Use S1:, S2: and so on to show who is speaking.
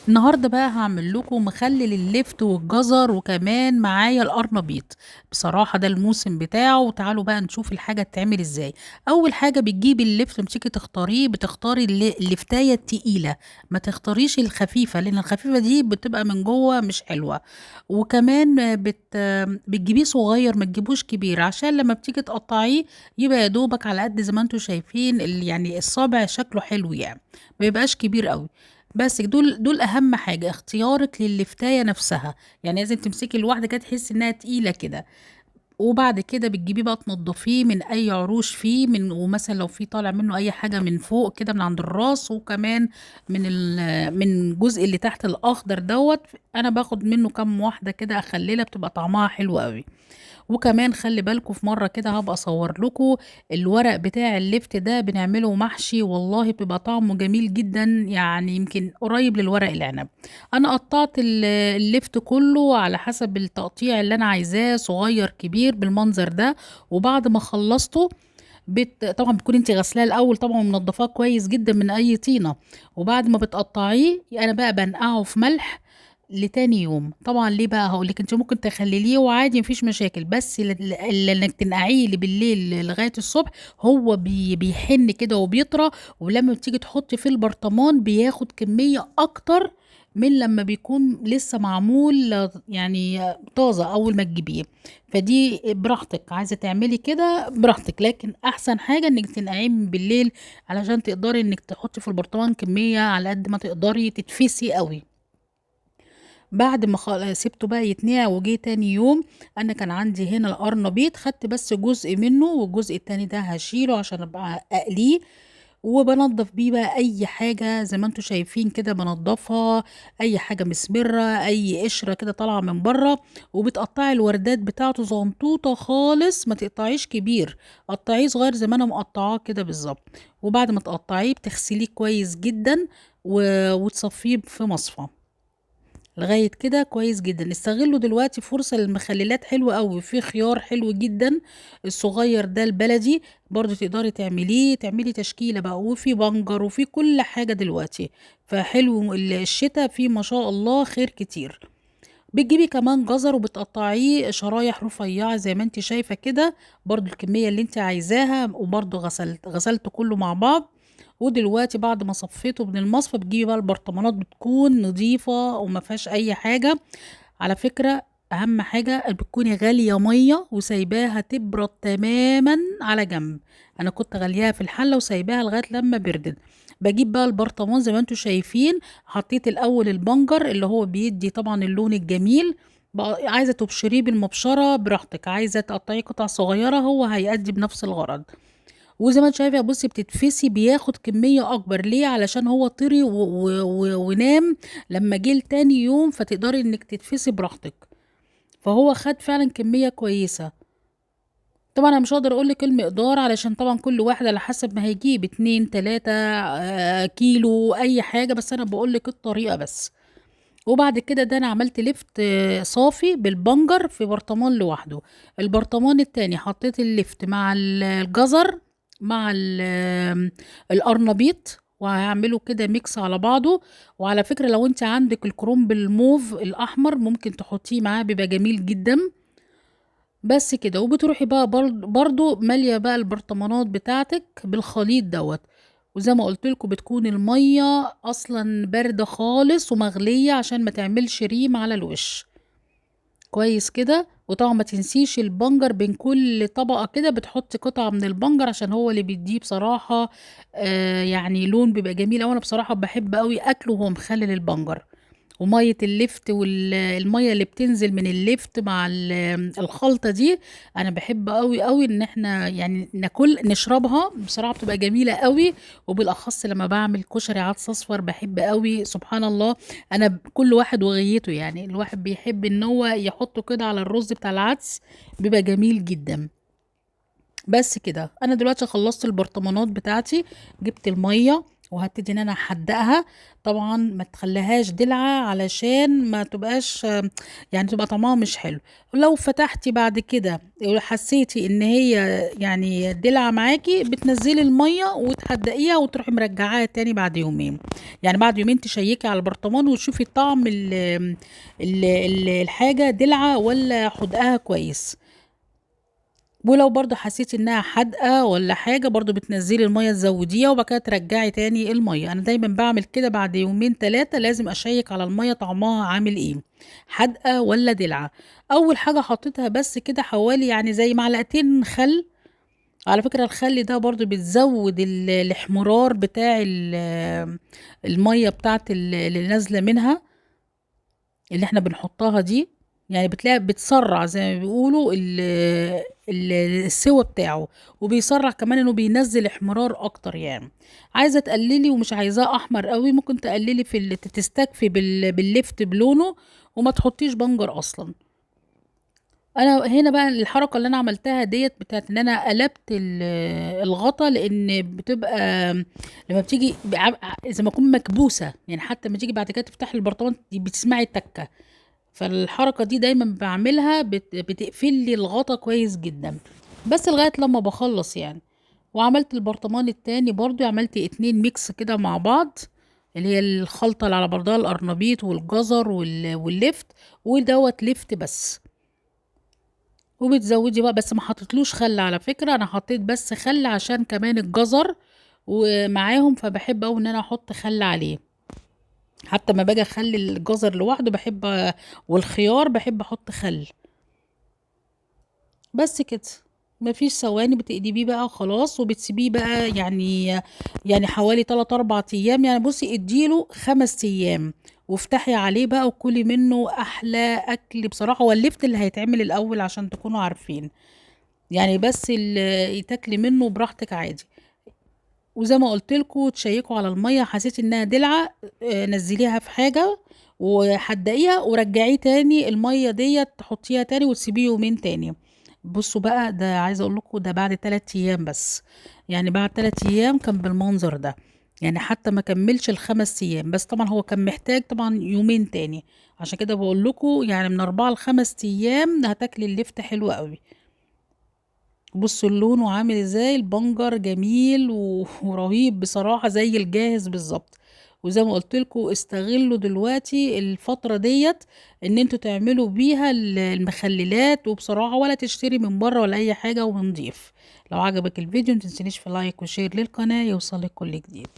S1: النهارده بقى هعمل لكم مخلل اللفت والجزر، وكمان معايا القرنبيط. بصراحة ده الموسم بتاعه، وتعالوا بقى نشوف الحاجة تتعمل ازاي. اول حاجة بتجيبي اللفت، تمسكي تختاريه، بتختاري اللفتايه التقيله، ما تختاريش الخفيفة لان الخفيفة دي بتبقى من جوه مش حلوة. وكمان بتجيبيه صغير، ما تجيبوش كبير، عشان لما بتيجي تقطعيه يبقى يا دوبك على قد زي ما انتم شايفين، الصابع شكله حلو، ما يبقاش كبير قوي. بس دول اهم حاجة، اختيارك للفتايه نفسها، لازم تمسكي الواحدة كده تحسي انها تقيلة كده. وبعد كده بتجيبيه بقى تنضفيه من اي عروش فيه، ومثلا لو في طالع منه اي حاجة من فوق كده من عند الراس، وكمان من الجزء اللي تحت الاخضر دوت، انا باخد منه كام واحدة كده اخللها، بتبقى طعمها حلو قوي. وكمان خلي بالكم في مرة كده هبقى اصور لكم الورق بتاع اللفت ده، بنعمله محشي والله بيبقى طعمه جميل جدا، يمكن قريب للورق العنب. انا قطعت اللفت كله على حسب التقطيع اللي انا عايزاه، صغير كبير بالمنظر ده. وبعد ما خلصته طبعا بتكون انت غسلاه الاول طبعا ومنضفاه كويس جدا من اي طينه. وبعد ما بتقطعيه انا بقى بنقعه في ملح لتاني يوم. طبعا ليه بقى هقولك، انت ممكن تخلليه وعادي مفيش مشاكل، بس انك تنقعيه بالليل لغاية الصبح هو بيحن كده وبيطرى، ولما بتيجي تحطي في البرطمان بياخد كمية اكتر من لما بيكون لسه معمول، طازة اول ما تجيبيه. فدي براحتك، عايزه تعملي كده براحتك، لكن احسن حاجة انك تنقعيه من بالليل علشان تقدري انك تحطي في البرطمان كمية على قد ما تقدري تتفسي قوي. بعد ما سبته بقى يتنقع وجه تاني يوم، انا كان عندي هنا القرنبيط، خدت بس جزء منه والجزء التاني ده هشيله عشان ابقى اقلية. وبنضف بيه بقى اي حاجة زي ما انتم شايفين كده، بنضفها اي حاجة مسمره، اي قشرة كده طالعه من بره. وبتقطعي الوردات بتاعته زغنطوطه خالص، ما تقطعيش كبير، قطعية صغير زي ما انا مقطعاه كده بالظبط. وبعد ما تقطعيه بتغسليه كويس جدا وتصفية في مصفى لغاية كده كويس جدا. استغلوا دلوقتي فرصة للمخللات، حلوة قوي، في خيار حلو جدا الصغير ده البلدي برضو تقدري تعمليه، تعملي تشكيلة بقى، وفي بنجر وفي كل حاجة دلوقتي، فحلو الشتاء فيه ما شاء الله خير كتير. بتجيبي كمان جزر وبتقطعيه شرايح رفيعة زي ما انت شايفة كده، برضو الكمية اللي انت عايزاها، وبرضو غسلته كله مع بعض. ودلوقتي بعد ما صفيته من المصفى بتجيبي بقى البرطمانات، بتكون نظيفة وما فيهاش أي حاجة. على فكرة أهم حاجة بتكوني غالية مية وسايباها تبرد تماما على جنب. أنا كنت غالياها في الحلة وسايباها لغاية لما بردت. بجيب بقى البرطمان زي ما انتوا شايفين، حطيت الأول البنجر اللي هو بيدي طبعا اللون الجميل، بقى عايزة تبشريه بالمبشرة براحتك، عايزة تقطعيه قطع صغيرة هو هيأدي بنفس الغرض. وزي ما انت شايفه بصي بتتفسي، بياخد كمية اكبر. ليه؟ علشان هو طري ونام لما جه تاني يوم، فتقدري انك تتفسي براحتك، فهو خد فعلا كمية كويسة. طبعا انا مش هقدر اقول لك المقدار علشان طبعا كل واحد على حسب ما هيجيب، 2 3، كيلو اي حاجة، بس انا بقول لك الطريقة بس. وبعد كده ده انا عملت لفت، صافي بالبنجر في برطمان لوحده. البرطمان التاني حطيت اللفت مع الجزر مع القرنبيط، وهعمله كده ميكس على بعضه. وعلى فكرة لو انت عندك الكرنب الموف الاحمر ممكن تحطيه معاه، بيبقى جميل جدا. بس كده. وبتروحي بقى برضو مالية بقى البرطمانات بتاعتك بالخليط دوت. وزي ما قلت لكم بتكون المية اصلا باردة خالص ومغلية عشان ما تعملش ريم على الوش كويس كده. وطبعا ما تنسيش البنجر، بين كل طبقة كده بتحطي قطعة من البنجر عشان هو اللي بيديه بصراحة، لون بيبقى جميل أوي. أنا بصراحة بحب أوي أكله وهو مخلل البنجر. ومية اللفت والمية اللي بتنزل من اللفت مع الخلطة دي أنا بحب أوي أوي إن إحنا ناكل نشربها، بصراحة بتبقى جميلة أوي. وبالأخص لما بعمل كشري عدس أصفر بحب أوي، سبحان الله أنا كل واحد وغيته، الواحد بيحب إن هو يحطه كده على الرز بتاع العدس، بيبقى جميل جدا. بس كده أنا دلوقتي خلصت البرطمانات بتاعتي، جبت المية وهبتدي ان انا احدقها. طبعا ما تخليهاش دلعه علشان ما تبقاش يعني تبقى طعمها مش حلو. لو فتحتي بعد كده وحسيتي ان هي يعني دلعه معاكي، بتنزلي المية وتحدقيها وتروحي مرجعاها تاني بعد يومين. يعني بعد يومين تشيكي على البرطمان وتشوفي طعم الحاجة دلعه ولا حدقها كويس. ولو برضو حسيتي انها حادقه ولا حاجة، برضو بتنزلي المية تزوديها وبعد كده ترجعي تاني المية. انا دايما بعمل كده بعد يومين 3 لازم اشيك على المية طعمها عامل ايه، حادقه ولا دلعه. اول حاجة حطيتها بس كده حوالي يعني زي معلقتين خل. على فكرة الخل ده برضو بتزود الاحمرار بتاع المية بتاعت اللي نازله منها اللي احنا بنحطها دي، يعني بتلاقي بتسرع زي ما بيقولوا السوى بتاعه، وبيسرع كمان انه بينزل احمرار اكتر. يعني عايزه تقللي ومش عايزاه احمر قوي، ممكن تقللي في تستكفي باللفت بلونه وما تحطيش بنجر اصلا. انا هنا بقى الحركة اللي انا عملتها ديت بتاعت ان انا قلبت الغطا، لان بتبقى لما بتيجي زي ما تكون مكبوسه، يعني حتى لما تيجي بعد كده تفتحي البرطمان بتسمعي التكه. فالحركه دي دايما بعملها بتقفل لي الغطا كويس جدا، بس لغاية لما بخلص يعني. وعملت البرطمان التاني برضو، عملت 2 mix كده مع بعض، اللي هي الخلطة اللي على بعضها القرنبيط والجزر واللفت، ودوت لفت بس. وبتزودي بقى، بس ما حطيتلوش خل على فكرة، انا حطيت بس خل عشان كمان الجزر ومعاهم، فبحب اوي ان انا احط خل عليه. حتى ما باجي اخلي الجزر لوحده بحب، والخيار بحب احط خل. بس كده مفيش ثواني بتقلبيه بقى خلاص، وبتسيبيه بقى يعني حوالي 3-4 ايام، يعني بصي اديله 5 ايام وافتحي عليه بقى وكلي منه احلى اكل بصراحة. هو اللفت اللي هيتعمل الاول عشان تكونوا عارفين يعني، بس تاكلي منه براحتك عادي. وزي ما قلت لكم تشيكوا على المية، حسيت انها دلعه، نزليها في حاجة وحدقيها ورجعيه تاني المية ديت، تحطيها تاني وتسيبيه يومين تاني. بصوا بقى ده عايزه اقول لكم ده بعد 3 ايام بس، يعني بعد 3 ايام كان بالمنظر ده، يعني حتى ما كملش ال5 ايام، بس طبعا هو كان محتاج طبعا يومين تاني، عشان كده بقول لكم يعني من 4 ل5 ايام هتاكلي اللفت حلو قوي. بصوا اللون وعامل ازاي، البنجر جميل ورهيب بصراحة زي الجاهز بالظبط. وزي ما قلت لكم استغلوا دلوقتي الفترة ديت ان انتوا تعملوا بيها المخللات، وبصراحة ولا تشتري من بره ولا اي حاجة، ونضيف. لو عجبك الفيديو متنسينيش في like و share للقناة يوصلك كل جديد.